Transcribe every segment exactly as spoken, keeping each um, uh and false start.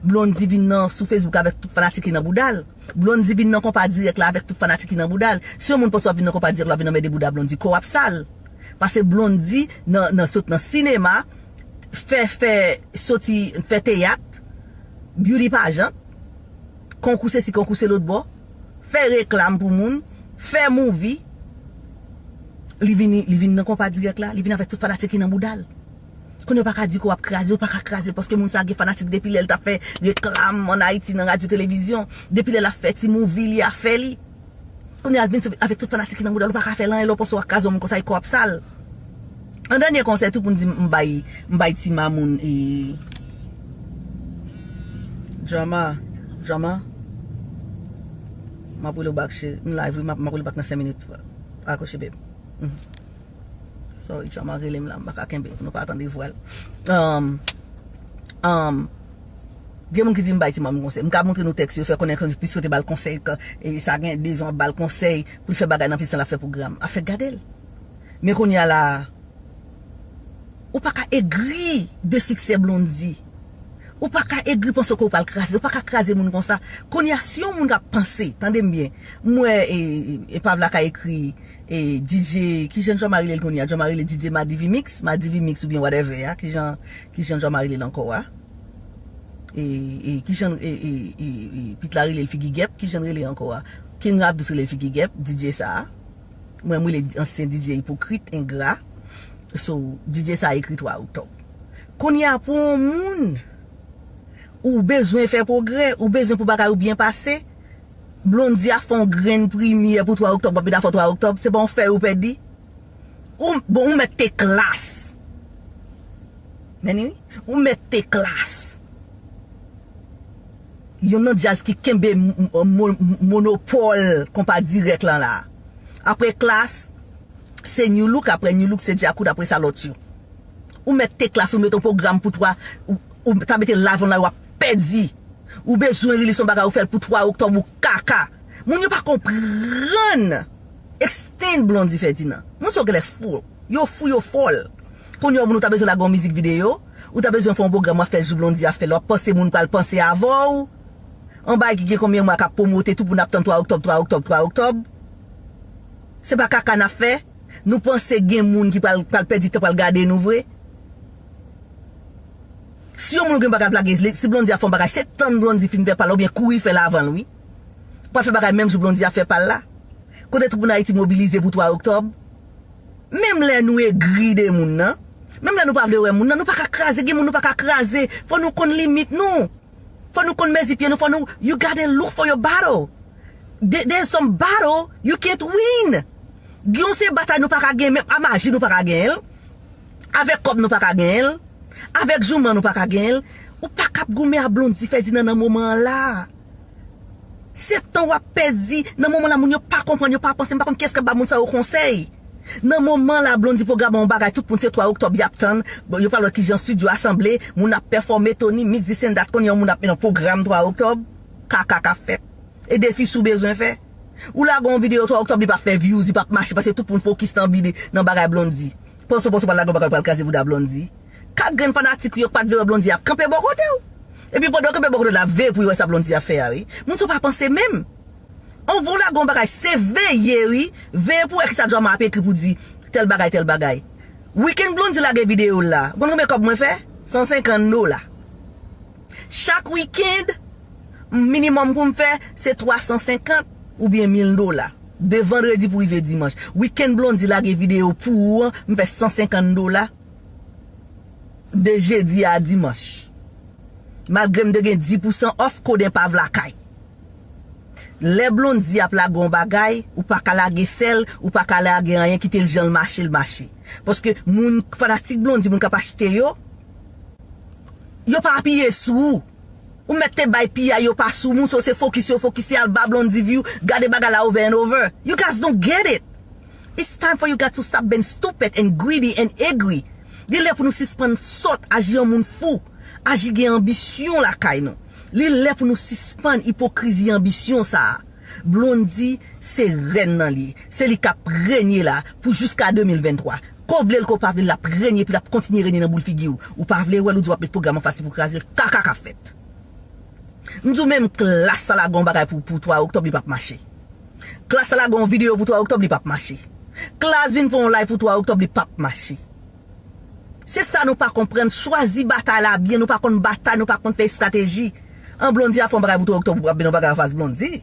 Blondy vin nan sou Facebook avèk tout fanatik li nan bouda l. Blondy vin nan konpa dirèk la avèk tout fanatik li nan bouda l. Si yon moun panse w ap vin nan konpa dirèk la, w ap vin anmède bouda Blondy, kò w ap sal. Pase Blondy nan, nan sot nan sinema, fè, fè, soti, fè teyat, beauty pageant, konkou sesi, konkou se lòt bò, fè reklam pou moun, fè movie, li vini, li vin nan konpa dirèk la, li vin avèk tout fanatik li nan bouda l. Kounye a w pa ka di ke w ap kraze, w pa ka kraze, paske moun sa gen fanatik depi lè l t ap fè reklam ann Ayiti nan radyo televizyon, depi lè l ap fè ti movie li a fè li. Kounye a vin sou, avèk tout fanatik ki nan bouda l, ou pa ka fè l anyen lè w panse w ap kraze yon moun konsa, e kò w ap sal. An dènye konsèy tou pou n di m bay, m bay ti mamoun e Drama, Drama. M ap rele w back cheri, m live wi, m ap, m ap rele w back nan senk minit. Akroche babe. Mhm. Sorry, Drama rele m la, m pa ka kenbe l pou nou pa tande vwa l. Um, um, gen moun ki di m bay ti mamoun konsèy. M ka montre nou tèks yo, fè konnen ke plis yo te ba l konsèy, ke, e sa gen de zan ap ba l konsèy pou l fè bagay nan plis l ap fè pwogram. Afè gade l. Men kounye a la, ou pa ka egri de siksè Blondy. Ou pa ka egri panse ke w pral kraze. Ou pa ka kraze moun konsa. Kounye a, si yon moun k ap panse, tande m byen, m wè e, e, epav la ka ekri e, D J, kijan Drama rele l kounye a? Drama rele D J Madivi Mix, Madivi Mix oubyen whatever a. Kijan, kijan Drama rele l ankò a? E, e, kijan, e, e, e, e, Pit la rele l Figi Gèp, kijan l rele ankò a? King Rap Dous rele l Figi Gèp, D J sa a. Mwen, m rele ansyen D J ipokrit, engra. So, D J sa a ekri twa oktòb. Kounye a, pou yon moun, ou bezwen fè pwogrè, ou bezwen pou bagay ou byen pase, Blondy ap fè yon grenn premyè pou twa oktòb, w ap vin afè twa oktòb, se pa yon fèy ou pèdi. Ou, bon, ou mèt te klas. Men wi, ou mèt te klas. Youn nan djaz ki kenbe m-, m-, mo-, monopòl konpa dirèk lan la. Apre klas, se New Look, apre New Look se Djakout, apre sa lòt yo. Ou mèt te klas, ou mete yon pwogram pou twa, ou, ou ta mete live online, w ap pèdi. Ou bezwen release yon bagay, ou fè l pou twa oktòb, ou kaka. Moun yo pa konprann. Extend Blondy Ferdinand. Moun sa yo genlè fou. Yo fou, yo fòl. Kounye a moun ou ta bezwen lage yon mizik videyo, ou ta bezwen fè yon pwogram w ap fè jou Blondy a fè l, w ap panse moun pral panse avè w. Yon bagay ki gen konbyen mwa k ap pwomote, tout moun ap tann twa oktòb, twa oktòb, twa oktòb. Se pa kaka n ap fè. Nou panse gen moun ki pral, pral pèdi tan pral gade nou vre? Si yon moun gen bagay pou lage, li, si Blondy ap fè yon bagay, se tann Blondy fin fè pa l la, oubyen kouri fè l avan l, wi. Pral fè bagay menm jou Blondy ap fè pa l la. Kote tout moun Ayiti mobilize pou twa oktòb. Menm lè nou egri de moun nan, menm lè nou pa vle wè moun nan, nou pa ka kraze, gen moun nou pa ka kraze. Fò nou konn limit nou. Fò nou konn mezi pye nou, fò nou, you gotta look for your battle. There, there's some battle you can't win. Gen yon se batay nou pa ka gen, menm a maji nou pa ka gen l. Avèk kòb nou pa ka gen l. Avèk jouman nou pa ka gen l. Ou pa ka ap goumen a Blondy Ferdinand nan moman an la. Se tan w ap pèdi. Nan moman la, moun yo pa konprann, yo pa panse, m pa konn kiyès k ap ba moun sa yo konsèy. Nan moman la, Blondy pwograme yon bagay, tout moun se twa oktòb y ap tann. Bon, yo pral wè kijan studio a sanble, moun ap pèfòme, Tony, mix, this and that, kounye a yon moun ap mennen yon pwogram twa oktòb, kaka k ap fèt. E defi si w bezwen fè. Ou lage yon videyo twa oktòb, li p ap fè views, li p ap mache, paske tout moun fokis nan vide, nan bagay Blondy. Panse w panse w pral lage yon bagay pral kraze bouda Blondy. Kat grenn fanatik yo k pa t vle wè Blondy ap kanpe bò kote w. Epi pandan w kanpe bò kote l ap veye pou yo wè sa Blondy ap fè a, wi. Moun sa yo pa panse menm. Anvan w lage yon bagay, se veye, wi. Veye pou w wè kisa Drama ap ekri pou di tèl bagay, tèl bagay. Weekend Blondy lage videyo l la. Ou konn konbyen kòb mwen fè? San senkant dola. Chak weekend, minimòm pou m fè, se twa san senkant oubyen mil dola. De vandredi pou rive dimanch. Weekend Blondy lage videyo pou ou an, m fè san senkant dola. De jedi a dimanch. Malgre m te gen dis pousan off, koden pa vle lakay. Lè Blondy ap lage yon bagay, ou pa ka lage sèl, ou pa ka lage anyen, kite l jan l mache, l mache. Paske moun fanatik Blondy, moun k ap achte yo, yo pa apiye sou ou. Ou mèt te bay piyay yo pa sou moun, so se fokis yo fokis, se al ba Blondy view, gade bagay la over and over. You guys don't get it. It's time for you guys to stop being stupid and greedy and angry. Li lè pou nou sispann sòt, aji an moun fou, aji gen anbisyon lakay nou. Li lè pou nou sispann ipokrizi anbisyon sa a. Blondy se rèn nan li. Se li k ap renye la pou jiska de mil venntwa. Ke w vle l, ke w pa vle l, l ap renye, epi l ap kontinye renye nan boul figi w. Ou pa vle wè l, ou di w ap met pwogram anfas li pou kraze l. Kaka k ap fèt. M di w menm Klass sa lage yon bagay pou, pou twa oktòb, li p ap mache. Klass sa lage yon videyo pou twa oktòb, li p ap mache. Klass vin fè yon live pou twa oktòb, li p ap mache. Se sa nou pa konprann. Chwazi batay la byen. Nou pa konn batay, nou pa konn fè estrateji. An Blondy ap fè yon bagay pou twa oktòb, ou ap vin yon bagay anfas Blondy.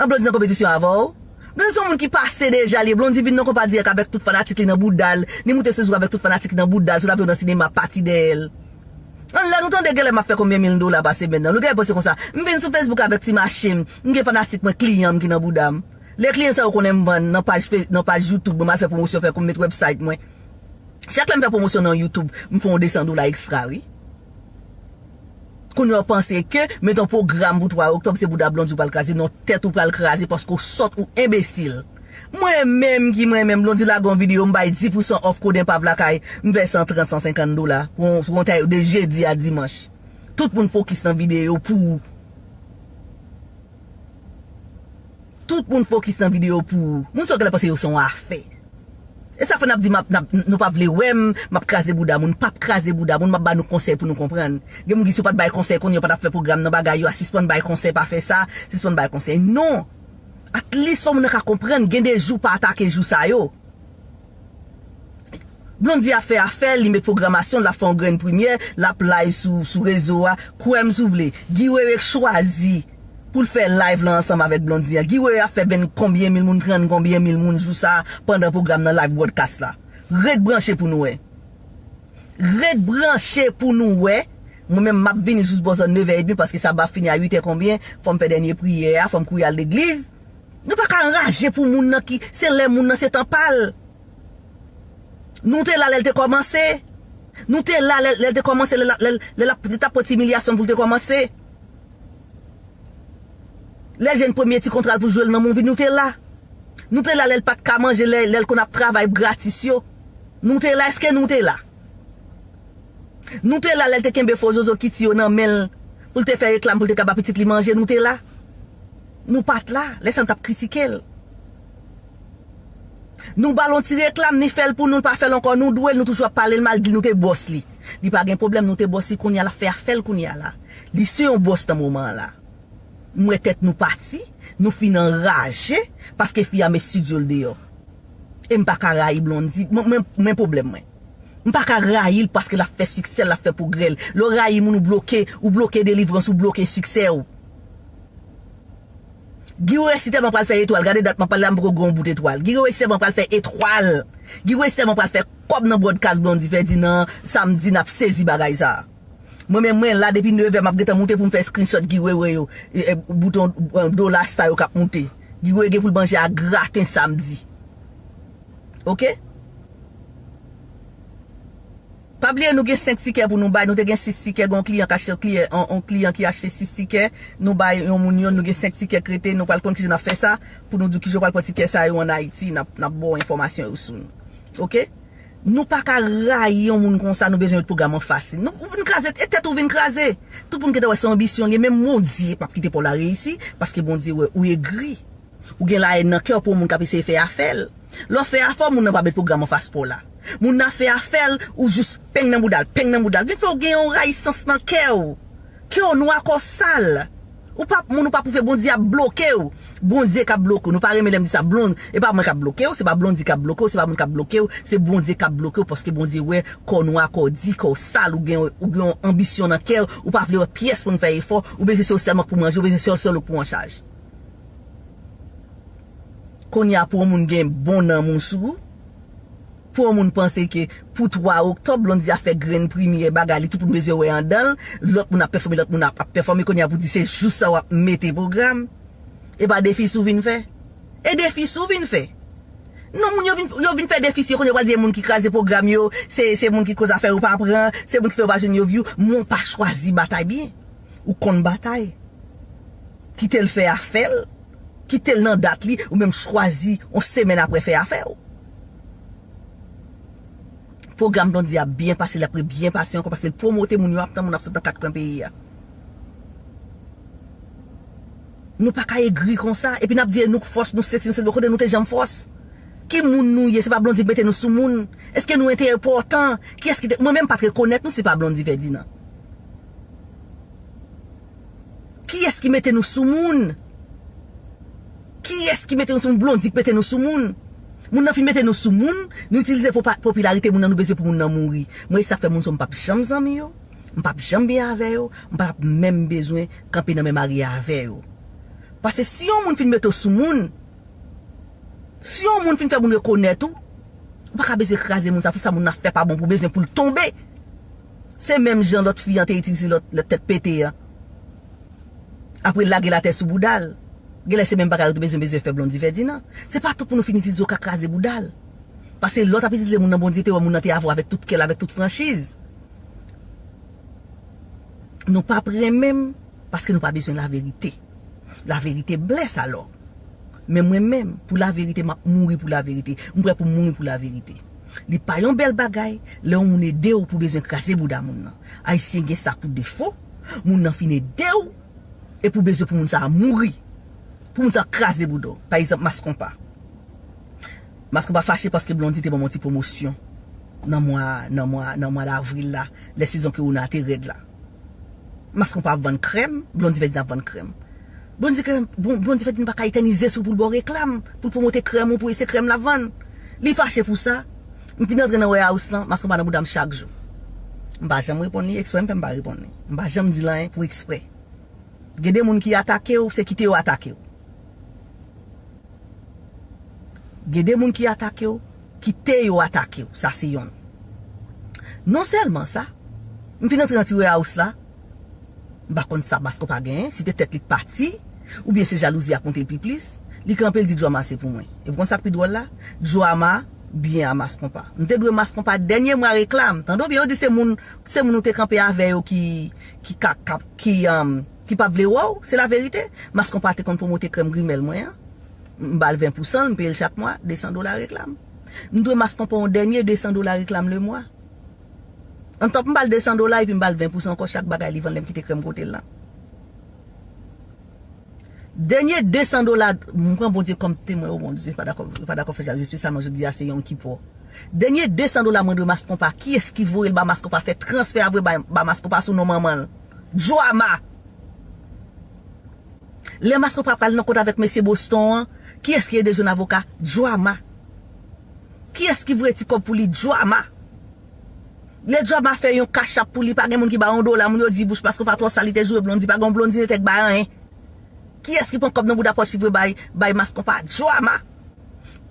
An Blondy nan konpetisyon avè w. Blondy se yon moun ki pase deja, li. Blondy vin nan konpa dirèk avèk tout fanatik li nan bouda l. Li moute sou Zouk avèk tout fanatik li nan bouda l. Sou la vin nan sinema, pati dèyè l. An lè nou tande genlè m ap fè konbyen mil dola pa semèn nan. Nou genlè panse konsa. M vin sou Facebook avèk ti mache m. M gen fanatik mwen, kliyan m ki nan bouda m. Lè kliyan sa yo konnen m vann nan paj Fe-, nan paj YouTube mwen, m al fè pwomosyon, fè konn met website mwen. Chak lè m fè pwomosyon nan YouTube, m fè yon de san dola ekstra, wi. Kounye a w panse ke met yon pwogram pou twa oktòb, se bouda Blondy ou pral kraze. Non, tèt ou pral kraze paske w sòt, ou enbesil. Mwen menm ki mwen menm, Blondy lage yon videyo, m bay dis pousan off kode enpav lakay, m fè san trant, san senkant dola pou yon, pou yon tay de jedi a dimanch. Tout moun fokis nan videyo pou ou. Tout moun fokis nan videyo pou ou. Moun sa yo genlè panse yo se yon afè. E sa fè n ap di m ap, n ap, nou pa vle wè m, m ap kraze bouda moun. M p ap kraze bouda moun, m ap ba nou konsèy pou nou konprann. Gen moun ki di si w pa t bay konsèy kounye a, w pa t ap fè pwogram nan bagay yo a, sispann bay konsèy, pa fè sa, sispann bay konsèy. Non! At least fò moun nan ka konprann, gen de jou pa atake jou sa yo. Blondy ap fè afè l, li met pwogramasyon, l ap fè yon grenn premyè, l ap live sou, sou rezo a. Kwè m si w vle. Guy Wewe k chwazi pou l fè live lan ansanm avèk Blondy a. Guy Wewe ap fè venn konbyen mil moun, trant konbyen mil moun jou sa a pandan pwogram nan, live broadcast la. Ret branche pou nou wè. Ret branche pou nou wè. Mwen menm, m ap vini jous bò zòn nevè edmi paske sa va fini a uitè konbyen. Fò m fè dènye priyè a, fò m kouri al legliz. Nou pa ka anraje pou moun nan ki, se lè moun nan se tan pa l. Nou te la lè l te kòmanse. Nou te la lè, lè l te kòmanse, lè l, lè l, lè l ap, li t ap pran ti imilyasyon pou l te kòmanse. Lè l jwenn premye ti kontra l pou jwe l nan movie, nou te la. Nou te la lè l pa t ka manje, lè, lè l konn ap travay gratis yo. Nou te la, èske nou te la? Nou te la lè l te kenbe fo zozo Kiti yo nan men l pou l te fè reklam, pou l te ka ba pitit li manje, nou te la? Nou pa t la, lè sa nou t ap kritike l. Nou ba l yon ti reklam, ni fè l pou nou, li pa fè l ankò, nou dwe l, nou toujou ap pale l mal, di l nou te bòs li. Li pa gen pwoblèm, nou te bòs li, kounye a l ap fè afè l kounye a la. Li se yon bòs nan moman an la. M wè tèt nou pati, nou fin anraje, paske fi a met estidyo l deyò. E m pa ka rayi Blondy, mwen, mwen, mwen pwoblèm mwen. M pa ka rayi l paske l ap fè siksè l, l ap fè pwogrè l. Lè w rayi moun, ou bloke, ou bloke delivrans, ou bloke siksè w. Guy Wewe si tèlman pral fè etwal, gade dat m ap pale la, m poko gen yon bout etwal. Guy Wewe si tèlman pral fè etwal. Guy Wewe si tèlman pral fè kòb nan broadcast Blondy Ferdinand, samdi n ap sezi bagay sa. Mwen menm mwen la depi nevè m ap gentan moute pou m fè screenshot Guy Wewe yo, e, e, bouton, e, dola sa yo k ap moute. Guy Wewe gen pou l manje a graten samdi. Oke? Pa bliye nou gen senk tikè pou nou bay, nou te gen sis tikè, gen yon kliyan k achte, kliyan, yon, yon kliyan ki achte sis tikè, nou bay yon moun youn, nou gen senk tikè k rete, nou pral konn kijan n ap fè sa, pou nou di w kijan w pral pran tikè sa yo ann Ayiti, n ap, n ap ba w enfòmasyon yo sou nou. Oke? Nou pa ka rayi yon moun konsa, nou bezwen met pwogram anfas li. Nou, ou vin kraze, e tèt ou vin kraze. Tout moun gentan wè se anbisyon li ye, menm Bondye p ap kite pa w la reyisi, paske Bondye wè ou egri. Ou gen lahèn nan kè w pou yon moun k ap eseye fè afè l. Lè w fè afè w, moun nan pa met pwogram anfas pa w la. Moun nan fè afè l, ou jis peng nan bouda l, peng nan bouda l. Vin fè w gen yon rayisans nan kè w. Kè w nwa, kè w sal. Ou pa, moun ou pa pwouve, Bondye ap bloke w. Bondye k ap bloke w. Nou pa renmen lè m di sa, Blondy. E pa mwen k ap bloke w, se pa Blondy k ap bloke w, se pa moun k ap bloke w, se Bondye k ap bloke w paske Bondye wè kè w nwa, kè w di, kè w sal, ou gen, ou gen yon anbisyon nan kè w, ou pa vle wè pyès moun fè efò, ou bezwen se w sèlman k pou manje, ou bezwen se w sèl ou k pou an chaj. Kounye a pou yon moun gen bon nanm ou sou ou, pou yon moun panse ke pou twa oktòb, Blondy ap fè grenn premyè bagay li, tout moun bezwen wè anndan l, lòt moun ap pèfòme, lòt moun ap, ap pèfòme, kounye a pou di se jou sa w ap mete pwogram. E pa defi sa w vin fè? E defi sa w vin fè? Non, moun yo vin, yo vin fè defi sa yo, kounye a yo pral di e moun ki kraze pwogram yo, se, se moun ki koz afè yo pa pran, se moun ki fè yo pa jwenn yo view. Men w pa chwazi batay byen. Ou konn batay. Kite l fè afè l. Kite l nan dat li, ou menm chwazi yon semèn apre fè afè w. Pwogram Blondy ap byen pase, l ap rebyen pase ankò, paske l pwomote moun yo ap tann, moun ap sot nan kat kwen peyi a. Nou pa ka egri konsa, epi n ap di e nou k fòs, nou sesi, nou se, kote nou te janm fòs? Ki moun nou ye? Se pa Blondy k mete nou sou moun? Èske nou enpòtan? Kiyès ki te, mwen menm m pa t rekonèt nou si pa Blondy Ferdinand. Kiyès ki mete nou sou moun? Kiyès ki mete nou sou moun? Blondy ki mete nou sou moun. Moun nan fin mete nou sou moun, nou itilize popa- popilarite moun nan, nou bezwen pou moun nan mouri. Mwen, e sa k fè moun sa yo m p ap janm zanmi yo, m p ap janm byen avè yo, m p ap menm bezwen kanpe nan menm ari avè yo. Paske si yon moun fin mete w sou moun, si yon moun fin fè moun rekonèt ou, ou pa ka bezwen kraze moun sa, tout sa moun nan ap fè pa bon pou bezwen pou l tonbe. Se menm jan lòt fi an te itilize lòt, lòt tèt pete an. Apre l lage l atè sou bouda l. Genlè se menm bagay la ou te bezwen bezwen fè Blondy Ferdinand. Se pa tout moun ou fin itilize ou ka kraze bouda l. Paske lè w t ap itilize moun nan, Bondye te wè moun nan te avè w avèk tout kè l, avèk tout franchiz. Nou p ap renmen m paske nou pa bezwen laverite. Laverite blès alò. Men mwen menm, pou laverite, m ap mouri pou laverite. M prè pou m mouri pou laverite. Li pa yon bèl bagay lè yon moun ede w pou bezwen kraze bouda moun nan. Ayisyen gen sa pou defo, moun nan fin ede w e pou bezwen pou moun sa a mouri. Pou moun sa a kraze bouda w. Pa egzanp, Mass Konpa. Mass Konpa fache paske Blondy te ban m yon ti pwomosyon nan mwa, nan mwa, nan mwa davril la, lè sezon kowona te rèd la. Mass Konpa ap vann krèm, Blondy Ferdinand ap vann krèm. Blondy krèm, bon, Blondy Ferdinand pa ka etènize sou pou l ba w reklam, pou l pwomote krèm ou, pou se krèm l ap vann. Li fache pou sa. M fin antre nan warehouse lan, Mass Konpa nan bouda m chak jou. M pa janm reponn li, eksprè m fè m pa reponn li. M pa janm di l anyen pou eksprè. Gen de moun ki atake w, se kite yo atake w. Gen de moun ki atake w, kite yo atake w. Sa se yonn. Non sèlman sa, m fin antre nan ti warehouse la, m pa konn sa Mass Konpa genyen, si te tèt li k pati, oubyen se jalouzi a k monte l pi plis, li kanpe l di Joama se pou mwen. Epi w konn sa k pi dwòl la? Joama byen a Mass Konpa. M te dwe Mass Konpa dènye mwa reklam. Tande w byen, yo di se moun, se moun ou te kanpe avè yo ki, ki ka, ka, ki, um, ki p ap vle wè w, se laverite. Mass Konpa te konn pwomote krèm grimèl mwen an. M ba l ven pou san, m peye l chak mwa, de san dola reklam. M dwe Mass Konpa yon dènye de san dola reklam lemwa. Antòp, m ba l de san dola epi m ba l ven pou san ankò chak bagay li vann lè m kite krèm kote l lan. Dènye de san dola, m pran Bondye kòm temwen, o Bondye, pa dakò, pa dakò fè sa, espesyalman jodi a se Yom Kippur. Dènye de san dola mwen dwe Mass Konpa, kiyès ki voye l ba Mass Konpa, fè transfè a voye ba, ba Mass Konpa sou non manman l? Joama! Lè Mass Konpa pral nan kont avèk mesye Boston an, kiyès ki ede l jwenn avoka? Joama. Kiyès ki voye ti kòb pou li? Joama. Lè Joama fè yon cash app pou li, pa gen moun ki ba yon dola, moun yo di bouch Mass Konpa twò sal, li te joure Blondy, pa gen yon Blondy netè k bay anyen. Kiyès ki pran kòb nan bouda pòch li voye bay, bay Mass Konpa? Joama.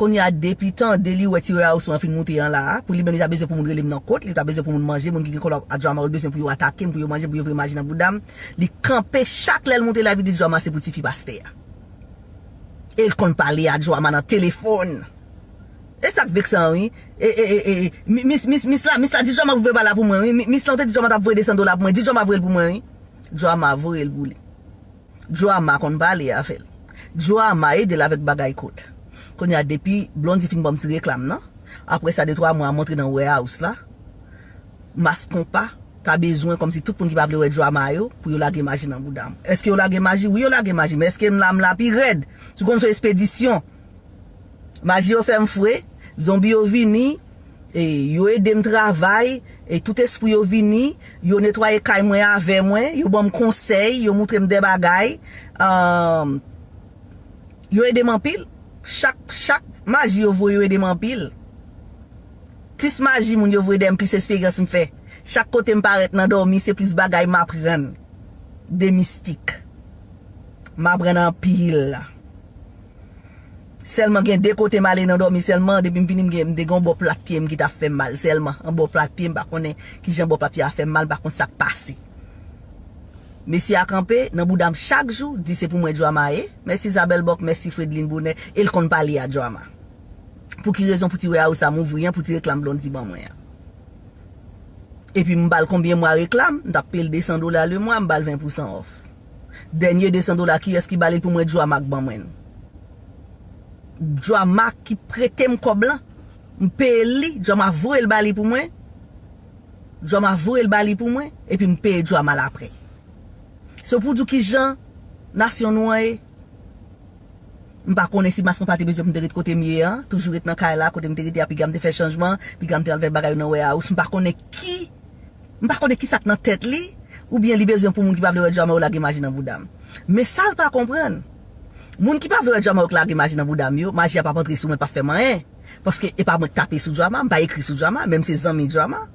Kounye a depi tande li wè ti warehouse mwen fin moute an la a, pou li menm li ta bezwen pou moun rele m nan kont, li ta bezwen pou moun manje, moun ki gen kòlò a Joama yo bezwen pou yo atake m, pou yo manje m, pou yo voye maji nan bouda m. Li kanpe chak lè l moute live li di Joama se pou tifi pastè a. E l konn pale a Joama nan telefòn. E sa k veksan wi. E, e, e, e, e, mi- mis, mis, mis la, mis la di Joama pou voye ba la pou mwen wi. Mi- Mis la ou te di Joama t ap voye de san dola pou mwen. Di Joama voye l pou mwen. Joama voye l pou li. Joama konn pale afè l. Joama ede l avèk bagay kòd. Kounye a depi Blondy fin ban m ti reklam nan, apre sa de twa mwa m antre nan warehouse la, Mass Konpa ta bezwen kòmsi tout moun ki pa vle wè Joama yo pou yo lage maji nan bouda m. Èske yo lage maji? Wi, yo lage maji, men èske m la, m la pi rèd? Sou konn sou espedisyon. Maji yo fè m fre, zonbi yo vini, e, yo ede m travay, e tout espri yo vini, yo netwaye kay mwen avè mwen, yo ban m konsèy, yo moutre m de bagay, um, yo ede m anpil. Chak, chak maji yo voye, yo ede m anpil. Plis maji moun yo voye dèyè m, plis esperyans m fè. Chak kote m parèt nan dòmi, se plis bagay m aprann de mistik. M aprann anpil. Sèlman gen de kote m ale nan dòmi sèlman, depi m vini m gen, m te gen yon bò plat pye m ki t ap fè m mal sèlman. Yon bò plat pye m pa konnen kijan bò plat pye a fè m mal, m pa konn sa k pase. Mesye a kanpe nan bouda m chak jou, di se pou mwen Joama ye. Mèsi Isabelle Bock, mèsi Fredline Bonheur, e l konn pale a Joama. Pou ki rezon pou ti warehouse sa m ouvri an, pou ti reklam Blondy ban mwen an? Epi m ba l konbyen mwa reklam, m t ap peye l de san dola lemwa, m ba l ven pou san off. Dènye de san dola, kiyès ki ba li l pou mwen? Joama k ban mwen l. Joama ki prete m kòb lan, m peye l li, Joama voye l ba li pou mwen. Joama voye l ba li pou mwen, epi m peye Joama l aprè. Se pou di w kijan nasyon nou an ye. M pa konnen si Mass Konpa te bezwen pou m te ret kote m ye an, toujou ret nan kay la, kote m te rete a, piga m te fè chanjman, piga m te al fè bagay yo nan warehouse. M pa konnen ki, m pa konnen ki sa k nan tèt li, Oubyen li bezwen pou moun ki pa vle wè Drama yo lage maji nan bouda m. Men sa l pa konprann, moun ki pa vle wè Drama yo k lage maji nan bouda m yo, maji a p ap antre sou mwen, p ap fè m anyen. Paske e pa mwen k tape sou Drama, m pa ekri sou Drama, men m se zanmi Drama.